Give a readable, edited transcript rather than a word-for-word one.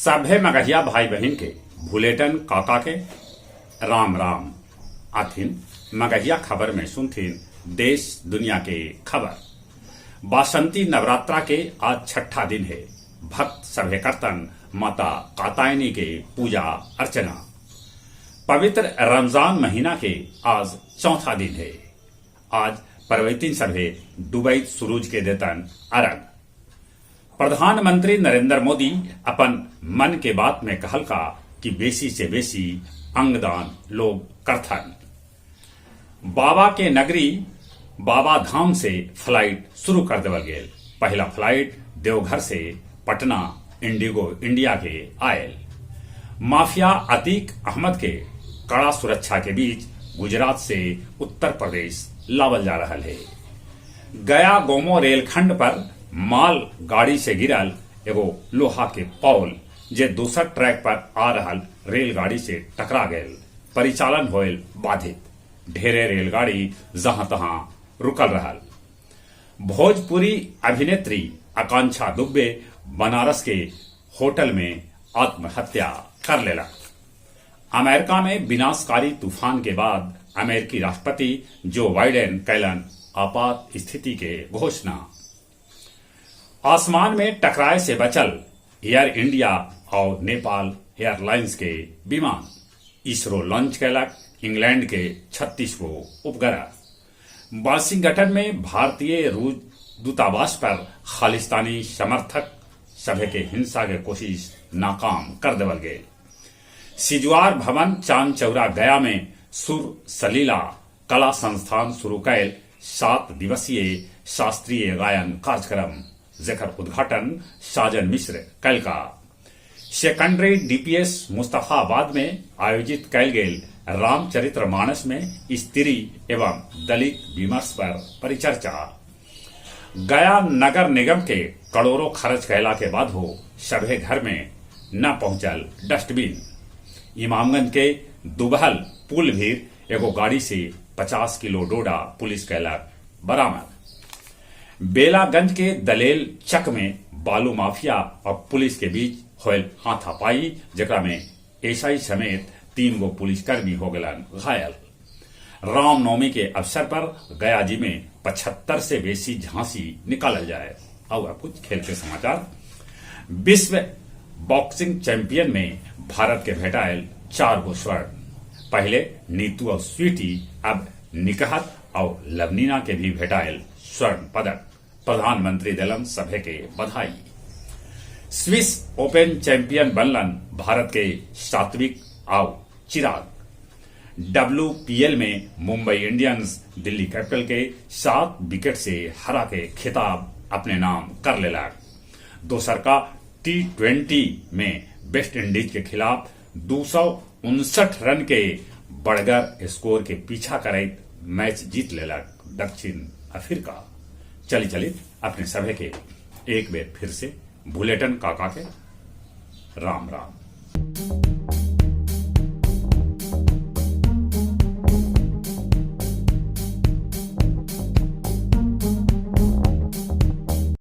सभे मगहिया भाई बहिन के भुलेटन काका के राम राम। आथिन मगहिया खबर में सुनथिन देश दुनिया के खबर। बासंती नवरात्रा के आज छठा दिन हे। भक्त सभे करतन माता कात्यायनी के पूजा अर्चना। पवित्र रमजान महीना के आज चौथा दिन हे। आज परवैतिन सभे डूबैत सुरूज के देतन अरग। प्रधानमंत्री नरेंद्र मोदी अपन मन के बात में कहलका कि बेसी से बेसी अंगदान लोग करथन। बाबा के नगरी बाबा धाम से फ्लाइट शुरू कर देवल गेल। पहला फ्लाइट देवघर से पटना इंडिगो इंडिया के आयल। माफिया अतीक अहमद के कड़ा सुरक्षा के बीच गुजरात से उत्तर प्रदेश लावल जा रहा है। गया गोमो रेलखंड पर माल गाड़ी से गिरल एगो लोहा के पौल जे दोसर ट्रैक पर आ रहल रेलगाड़ी से टकरा गयल। परिचालन होयल बाधित। ढेरे रेलगाड़ी जहां तहां रुकल रहल। भोजपुरी अभिनेत्री आकांक्षा दुबे बनारस के होटल में आत्महत्या कर लेलक। अमेरिका में विनाशकारी तूफान के बाद अमेरिकी राष्ट्रपति जो बाइडेन कैलन आपात स्थिति के घोषणा। आसमान में टकराए से बचल एयर इंडिया और नेपाल एयरलाइंस के विमान। इसरो लॉन्च कैलक इंग्लैंड के 36 गो उपग्रह। वाशिंगटन में भारतीय दूतावास पर खालिस्तानी समर्थक सभे के हिंसा के कोशिश नाकाम कर देवल गेल। सिजुआर भवन चांदचौरा गया में सुर सलीला कला संस्थान शुरू कैल 7 दिवसीय शास्त्रीय गायन कार्यक्रम, जेकर उद्घाटन साजन मिश्र कैलका। सेकेंडरी डीपीएस मुस्तफाबाद में आयोजित कैल गेल रामचरित्र मानस में स्त्री एवं दलित विमर्श पर परिचर्चा। गया नगर निगम के करोड़ों खर्च कैला के बाद हो सभे घर में न पहुंचल डस्टबिन। इमामगंज के दुबहल पुल भीर एगो गाड़ी से 50 किलो डोडा पुलिस कैलक बरामद। बेलागंज के दलेल चक में बालू माफिया और पुलिस के बीच होयल हाथापाई, जेकरा में एसआई समेत 3 गो पुलिसकर्मी हो गलन घायल। रामनवमी के अवसर पर गया जी में 75 से बेसी झांसी निकालल जाए। और अब कुछ खेल के समाचार। विश्व बॉक्सिंग चैंपियन में भारत के भेटायल 4 गो स्वर्ण। पहले नीतू और स्वीटी, अब निकहत और लवनीना के भी भेटायल स्वर्ण पदक। प्रधानमंत्री दलम सभे के बधाई। स्विस ओपन चैंपियन बनलन भारत के सात्विक और चिराग। डब्ल्यूपीएल में मुंबई इंडियंस दिल्ली कैपिटल के 7 विकेट से हरा के खिताब अपने नाम कर लेलक। दोसर का T20 में वेस्ट इंडीज के खिलाफ 259 रन के बड़गर स्कोर के पीछा करैत मैच जीत लेलक दक्षिण अफ्रीका। चली चली अपने सभे के एक बेर फिर से भुलेटन काका के राम राम।